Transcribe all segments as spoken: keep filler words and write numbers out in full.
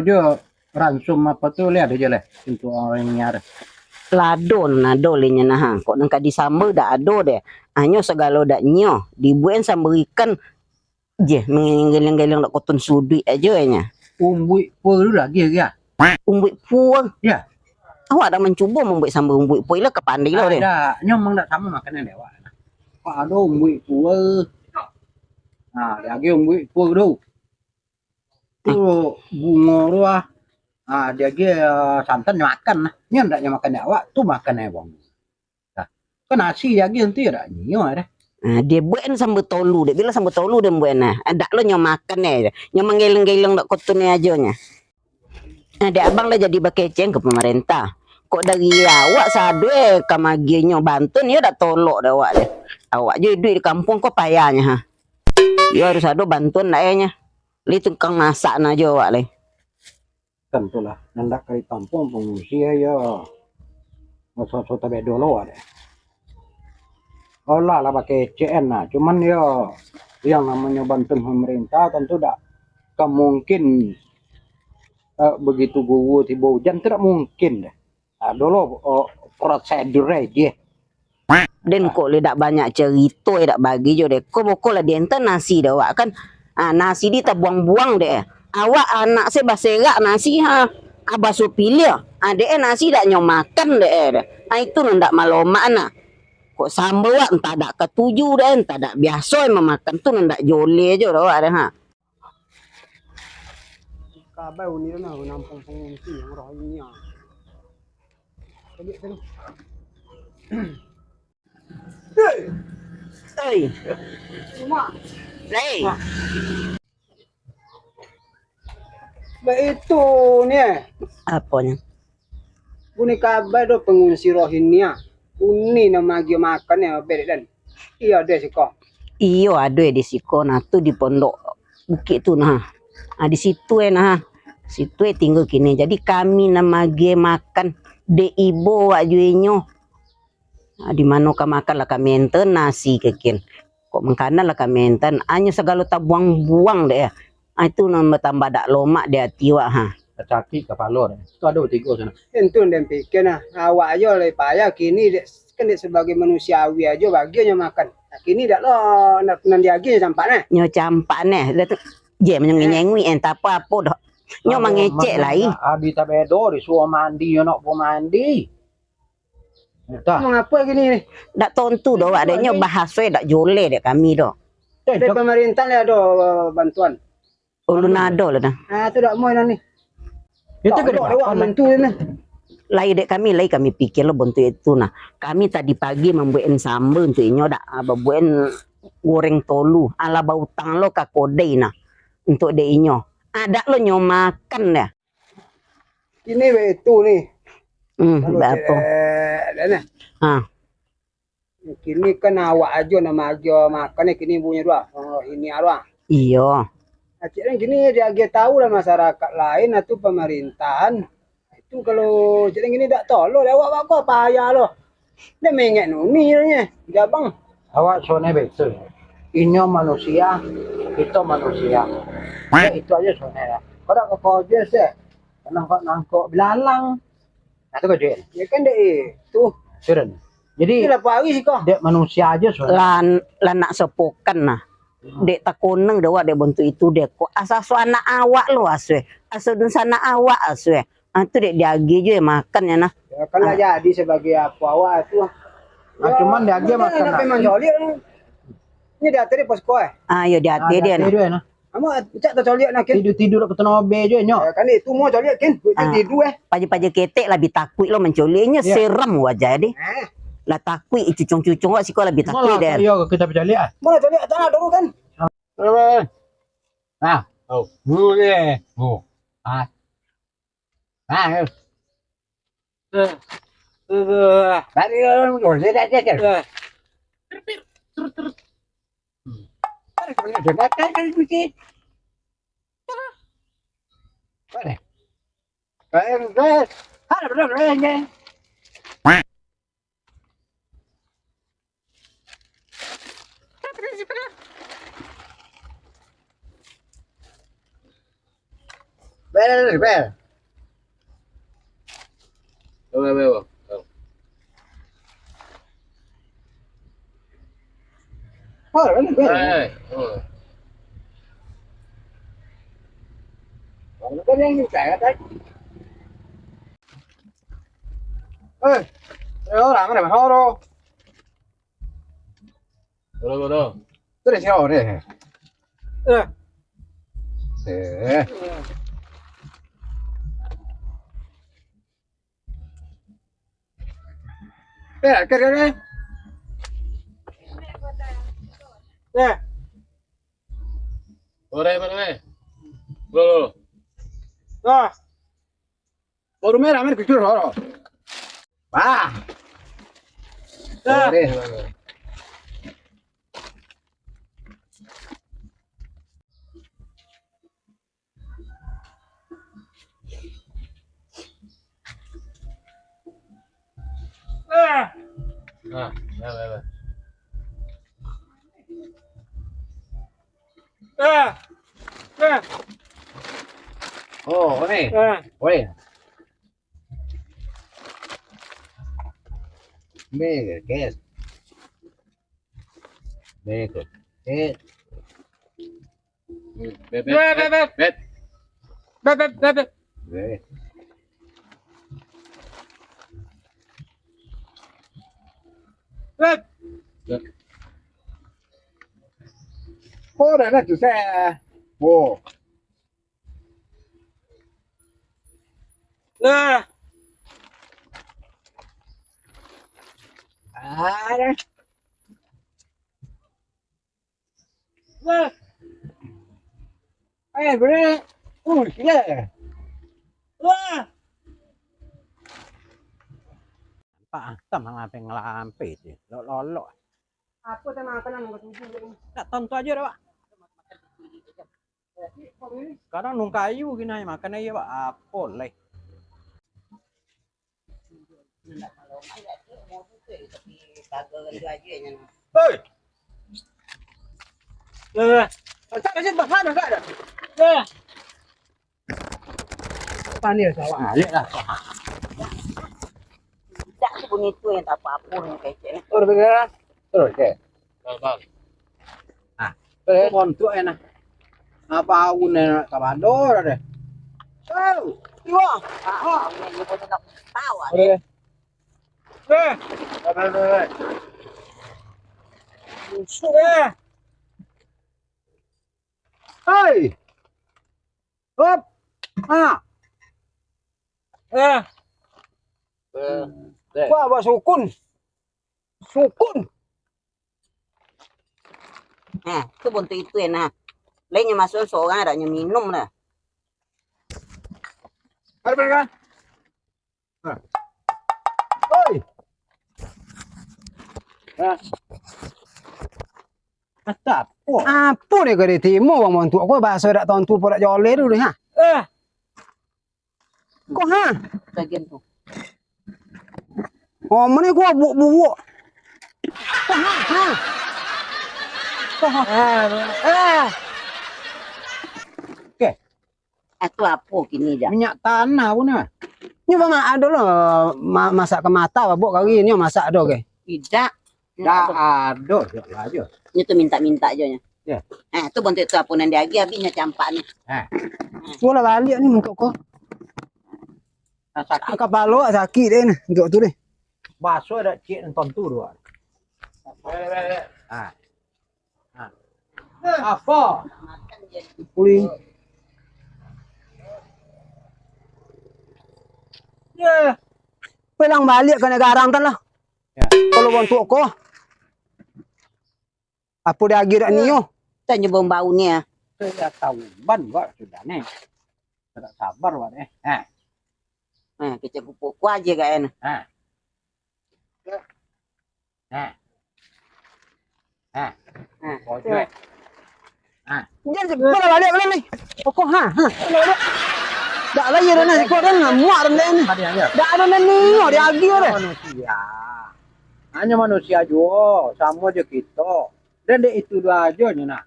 Jo ransum apo tu leh ado jo leh untuk urang nyiar. Lado nan ado leh nyo nah, kok nan ka disamba dak ado deh. Anyo sagalo dak nyo, dibuek samba ikan, jeh, manggeleng-geleng dak kotun suduik ajo nyo. Umbuik pua tu lagi lagi ah. Umbuik pua. Ya. Awak dak mancubo mambuek samba umbuik pua, ilah ka pandai lo deh. Dak, nyo memang dak samo makan dek awak. Kok ado umbuik pua. Nah, lagi umbuik pua tu. Tu bungo tu ah. Ah, dia ge, ah, santan nyo makan lah. Nyo ndak nyo makan dek awak, tu makan ai wong. Nah, kan nasi dia ge tu yo dak nyo dah. Ah, dia buek samba tolu dek. Bila samba tolu dia buek nah. Ah, dak lo nyo makan eh. Nyo manggeleng-geleng dak kotun ajo nyo. Ah, dek abang lah jadi bakeceng ka pemerintah. Kok dari awak sado eh ka magih nyo bantuan yo dak tolok dek awak deh. Awak jo iduik di kampuang ko payah nyo ha. Yo harus ado bantuan dak eh nyo. Lai tukang masak na jo awak lai. Kan tu lah, nan dak ka di kampuang pangungsi yo. Maso-maso tabek dulu awak deh. Olah lah bakecek an nah, cuman yo yang namonyo bantuan pemerintah tantu dak ka mungkin, eh, begitu gugur tibo ujan tu dak mungkin deh. Ado lo, oh, prosedur e jeh. Den kok le dak banyak cerito, eh, dak bagi jo deh. Ko boko lah diantar nasi dek awak kan. Ah, nasi di tabuang-buang deh. Awak anak se baserak nasi ha. Ah, baso piliah. Ah, dek eh nasi dak nyo makan dek eh deh. Ah, itu nan dak malomak nah. Kok samba wak entah dak katuju deh, entah dak biaso eh mamakan tu nan dak joleh jo dek awak deh ha. Kabai uni tu nah, nampung pangungsi yang Rohingya. Caliak tu. Hei! Hei! Mak. Hei! Mak. Baitu ni eh. Aponyo? Bunyi kabai do pangungsi Rohingya. Uni nan magiah makan ni, abek den. Iyo, ado siko. Iyo, ado di siko, nah, tu di pondok bukik tu, nah. Ah, di situ, eh, nah. Situ, eh, tingga kini. Jadi, kami nan magiah makan dek ibo awak jo inyo. Ah, di mano ka makan lah kami enten nasi kekin. Kok makanan lah kami enten, anyo sagalo tabuang-buang dek, eh. Ah, itu nan batambah dak lomak di ati awak, ha. Sakik kapalo dek. Tu ado batigo sinan. Entu den pikir nah, awak ajo lai payah kini dek, kan dek sabagai manusiawi ajo bagiannyo makan. Nah, kini dak lo, nan, nan diagiah campak nah. Nyo campak neh, dah tu. Je manyengui-nyengui, entah apo-apo doh. Nyo mangecek lai. Abih tabedo disuruah mandi, nyo nak buah mandi. Entah. Mangapo kini ni? Dak tontu doh, awak dek nyo bahaso dak joleh dek kami doh. Eh, dari pemerintah ni ado bantuan. Ulun ado lah dah. Ah, tu dak mau ni. Itu ke dak awak mentu ni. Lai dek kami, lai kami pikir lo bantuak itu nah. Kami tadi pagi mambuek samba untuak inyo dak, ah, babuek goreng tolu. Alah bautang lo ka kodai nah. Untuak dek inyo. Ah, dak lo nyo makan dah. Kini baitu ni. Hmm, baitu. Ha. Kini kan awak ajo nan magiah makan ni kini bunyi tu ah. Oh, ini ah. Iyo. Acik kan kini diagiah tahu lah masyarakat lain atau pemerintahan. Itu kalau cik kan kini dak tahu lo, awak bako payah lo. Dah mengek nuni nyo, jabang. Awak sonai betul. Inyo manusia, kito manusia. Ya, itu aja sonai lah. Kau dak kau je sih. Nangkok-nangkok belalang. Nah, tu kau jual. Ya kan dek itu. Turun. Jadi, itulah pari siko. Dek manusia aja sonai. Lan, lan nak sepokan nah. Hmm. Dek takoneng dek awak dek bantuak itu dek kok. Asa so anak awak lo asue. Asa dunsanak awak asue. Ah, tu dek diagiah jo makan ya nah. Ya, kan lah jadi sebagai apo awak tu. Ah, cuman diagiah makan nak. Memang jolih. Ini di ateh di posko eh. Ah, yo di ateh dia nah. Amak cak tacoliak nah kin. Tidur-tidur kat tanah obe je nyo. Ya, kan itu mau coliak kin. Buat tidur eh. Paja-paja ketek labi takuik lo mancoliak nyo seram wajah deh. Eh. Lah takuik cucung-cucung wak siko labi takuik deh. Iyo kita pacoliak ah. Mana coliak tanah dulu kan. Nah, oh, dulu deh. Oh. Ah. Ah. Tadi orang tu dia dah cakap. Ada sebenarnya dia makan kan kucing. Mana? Kayak gue, ada belum lagi. Bel. Bel, bel, bel. Oh, bel, bel. Eh, oh. Bel, bel, yang ni saya tadi. Eh, eh, orang mana, orang? Bodoh, bodoh. Tu dah siap dah. Eh. Eh. Eh, ker, ker, ker. Eh. Bodoh, bodoh, eh. Bodoh. Ah. Baru merah, merah, kecil, horo. Wah. Dah. Boleh. Ah. Ah, ya, ya, ya. Ah. Ah. Oh, ni. Ah. Weh. Mega, guys. Mega. Eh. Bet, bet, bet, bet, bet. Bet. Bet, bet, bet, bet. Bet. Bet. Oh, dah, dah, susah. Oh. Nah. Ah, dah. Wah. Eh, bre. Uh, gila. Wah. Nampak ah, sama lampe-lampe tu. Lok-lolok. Apa tu makanan yang kau tuju ni? Tak tontu aja dah, Pak. Kadang nung kayu gini aja makan aja, Pak. Apa leh? Hei. Eh. Angkat aja, Pak. Angkat, angkat dah. Eh. Pandai sawah. Ah, lihat lah. Tidak tu bunyi tu yang tak apa-apa ni kecek ni. Oh, dah beres. Terus, cek. Bang, bang. Ah, terus. Kontuk enak. Apa awun enak kabado dah deh. Oh, iwa. Ah, ini pun nak tahu ah. Oke. Eh. Busuk eh. Hei. Hop. Ha. Eh. Eh. Wah, wah, sukun. Sukun. Nah, tu buntu itu ya, nah. Lain nyo masuk sorang, ada nyo minum lah. Ada benar kan? Nah. Oi. Nah. Asa apo? Apo dek kau di timur, bang, bantuak kau, baso dak tontu, podak joleh tu deh, ha? Eh. Kau, ha? Bagian tu. Oh, mana gua buak-buak. Kau, ha, ha? Kau, ha? Ah, ah. Oke. Atu apo kini, Jak? Minyak tanah pun, ah. Nyo mama ado lo, ma-, masak ka mata, babok kari nyo masak ado ke? Idak. Dak ado, Jak, lah jo. Nyo tu mintak-mintak jo nyo. Ya. Ah, tu bantuak tu apo nan diagiah, abih nyo campak ni. Ah. Suo lah baliak ni bantuak ko. Ah, sakik. Kapalo sakik deh ni, bantuak tu deh. Baso ado ciek nonton tu dua. Ah. Ah. Apo? Uli. Ya. Pulang baliak ka nagara angtan lah. Ya. Kalau bantuak ko. Apo diagiah dak nio? Tanyo bau-bau ni ah. Saya tahu ban gua sudah ni. Tidak sabar wak deh. Ha. Ha, kecek kupuk ku aja gak en. Ha. Ha. Ha. Ha. Ojek. Ha. Jan, bola baliak, bola ni. Pokok, ha, ha. Bola baliak. Dak lai dah nah, ikut dah nah, muak dah ni. Tadi aja. Dak ado nan nio diagiah dah. Manusia. Hanyo manusia juo, samo jo kito. Dan dek itu duo ajo nyo nah.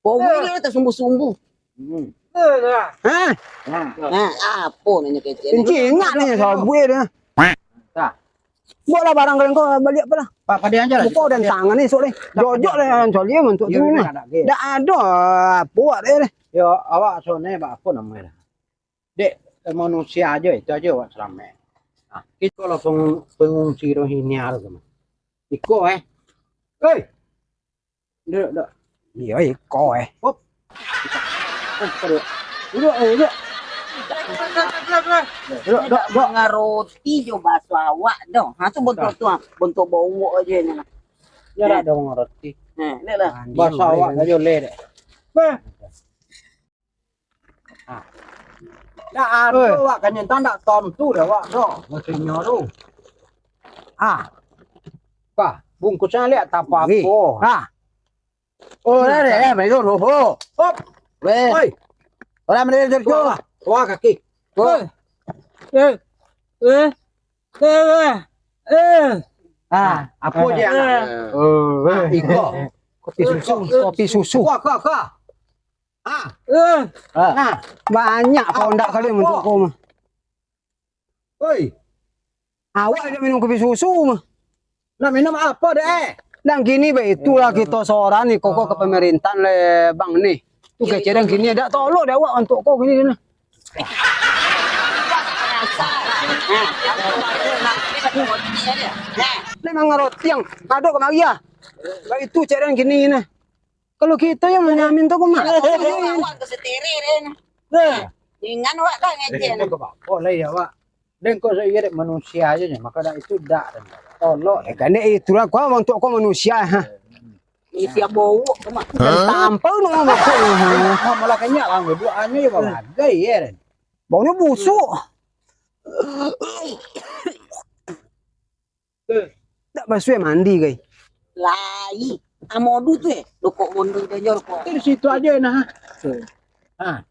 Kau ni lah tasumbuh-sumbuh. Hmm. Hah? Nah, apo nanyo kecek ni? Inci ingat ni, sabuik dia. Dah. Bawa lah barang kalian ko baliak apo lah. Pak, padian aja lah. Buka dan tangan ni, sok deh. Jojok lah yang coli untuk tu ni. Dak ado apo awak deh. Yo, awak sonai, Pak, apo namonyo dah? Dek, manusia aja, itu aja awak salamaik. Nah, iko lah pengu-, pengungsi Rohingya tu, teman. Iko, eh. Hei. Duduk, duduk. Iyo, iko, eh. Hop. Eh, duduk. Duduk, eh, duduk. Duduk, duduk, duduk. Mangaroti jo baso awak doh. Ha, tu bontok tu, ha. Bontok bongok aja ni. Ya, dak ada mangaroti. Ha, lihatlah. Baso awak aja leh dek. Bah. Ah. Dak ado. Oi. Awak kan nyentak, dak tantu dek awak doh, maksudnyo tu. Ah. Bah, bungkusnyo liak tak apo-apo. Ah. Oh, dah, dah, dah, baik tu, ho, ho. Hop. Weh. Oi. Orang mana dia tu? Wah, wah, kaki. Wah. Eh. Eh. Eh. Eh. Ah, apo je anak? Eh. Oh, ah, iko. Kopi susu, kopi susu. Kuah, kuah, kuah. Ah. Eh. Ah. Nah. Banyak kau ndak kali apo? Untuk kau mah. Oi. Awak dak minum kopi susu mah. Nak minum apo dek? Dan kini baitulah kito sorang ni, koko ka pamarintahan le bang ni. Tu kecek den kini dak tolok dek awak untuk ko kini nah. Memang ngaroti yang ado kamari ah. Baitu cek den kini nah. Kalau kito yang manyamin tu, kok mak? Awak ke setere deh, nah. Nah. Ingan awak dah ngecek, nah. Kok lah ya, Wak? Den kok saya dek manusia aja nya, maka dak itu dak. Tolok. Eh, kan dek itulah kau untuk kau manusia, ha. Isi bau kau mak. Tampau no bau kau. Malah kenyang lah, dua anya ya bagai ya. Baunyo busuk. Eh. Dak basuah mandi, kai? Lai. Amodu tu, eh, dokok bondo dan jo dokok. Di situ aja nah. Ha.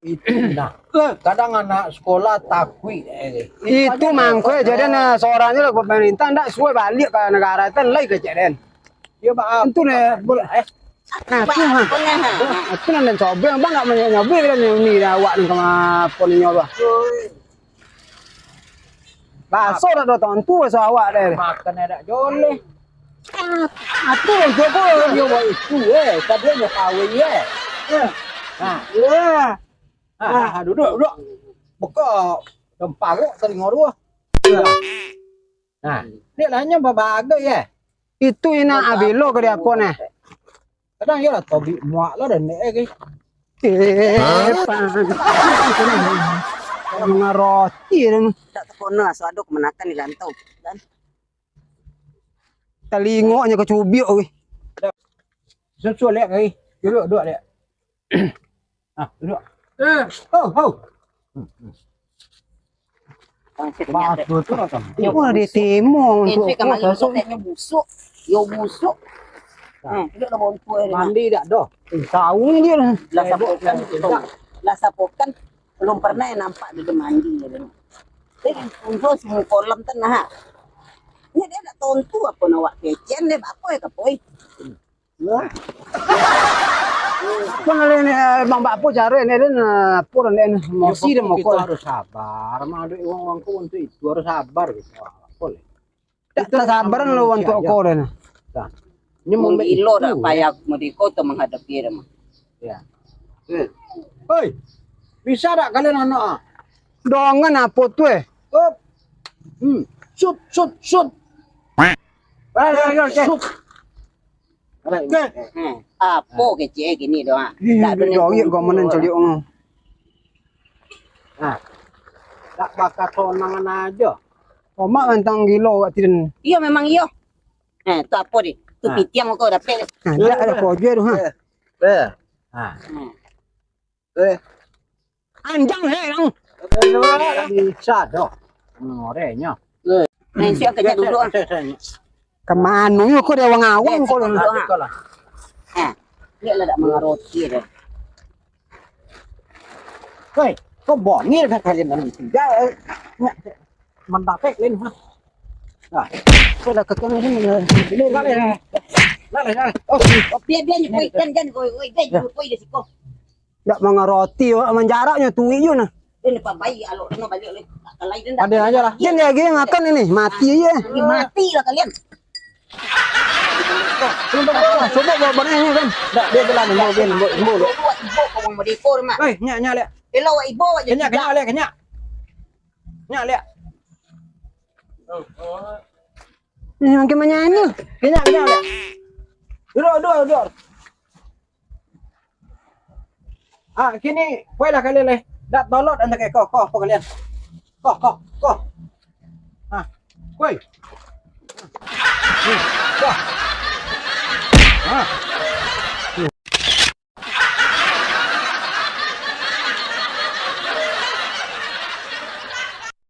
Itu nah. Kadang anak sekolah takuik, eh. Itu mangko jadi nah, sorang nyo lah pemerintah ndak suai baliak ka negara tu lai kecek den. Yo, Pak. Itu neh, eh. Nah, tu ha. Itu nan den coba, bang ndak nyobi kan ni dah awak ni kama pon nyo bah. Baso dak do tontu baso awak deh. Makan dak joleh. Atu joko yo itu eh, tadi nyo kawin eh. Nah. Ya. Ah, duduk, duduk. Buka tempat telinga dua. Nah, dia lah nyo babagai eh. Itu ina abilo ke dia pon eh. Kadang iyolah, tobik muak lah dan mek eh. Eh, pan. Mangaroti dan. Tak terkona, so aduk menakan di rantau. Dan talingoknyo kacubiak weh. Susu liak kai. Duduk, duduk liak. Ah, duduk. Eh, ho, ho. Bagus tu lah kan. Wah, dia timo untuk kau, kasut. Busuk. Yo busuk. Hmm, duduk lah bontu eh. Mandi dak doh? Eh, tahu ni dia lah. Lah sapokan. Lah sapokan belum pernah yang nampak dia mandi dia. Eh, untung semua kolam tu nah. Ni dia nak tontu apa nak awak kecen dia apa ya kapoi. Apo nalih ni, eh, Bang, apo caro ni, den, eh, apo den, eh, emosi den mokok. Harus sabar, mah aduh wong-wong ko untuk itu harus sabar gitu. Apo leh? Dak sabar lo untuk ko den. Nah. Ini mun gilo dak payah merdeka tu menghadapi dia mah. Ya. Eh. Hei, bisa dak kalian anak ah? Dongan apo tu eh? Up. Hmm. Sut, sut, sut. Ayo, ayo, ayo. Sut. Hmm. Apo kecek kini doh, ah? Ih, dak ado doh, kau mana caliak ngau. Nah. Dak bakal sonangan aja. Omak mantang gilo awak tidan. Iyo, memang iyo. Eh, tu apo di? Tu pitiang kau dapek. Nah, dak ado kau aja tu, ha. Eh. Eh. Ha. Hmm. Eh. Anjang he, ang. Bisa doh. Ngorenyo. Nah, siap kerja dulu ah. Kemano yo kau dia awang-awang kau lah. Eh, dia lah dak mengerti deh. Hei, kau bongil dah kalian dalam tiga. Mantap eh, Lin. Nah, kau dah kekang ni. Ini balik. Balik, balik. Oh, biar dia nyepoi kan kan kau, oi, dia nyepoi di siko. Dak mangaroti awak, manjaraknyo tuik juo nah. Ado aja lah. Jan lagi makan ini, mati aja. Mati lah kalian. Cubo bawa barang ni kan. Dak, dia jalan, imbau, imbau, imbau, imbau. Imbau kau, Bang Madeko, Mak. Oi, nyak, nyak, liak. Elok awak imbau aja. Kenyak, kenyak, liak, kenyak. Nyak, liak. Ni makin banyak ni. Kenyak, kenyak, liak. Duduk, duduk, duduk. Ah, kini, woi lah kalian leh. Dak tolot anda kayak ko, ko, ko kalian. Ko, ko, ko. Ah, woi. Hmm, ko. Ah.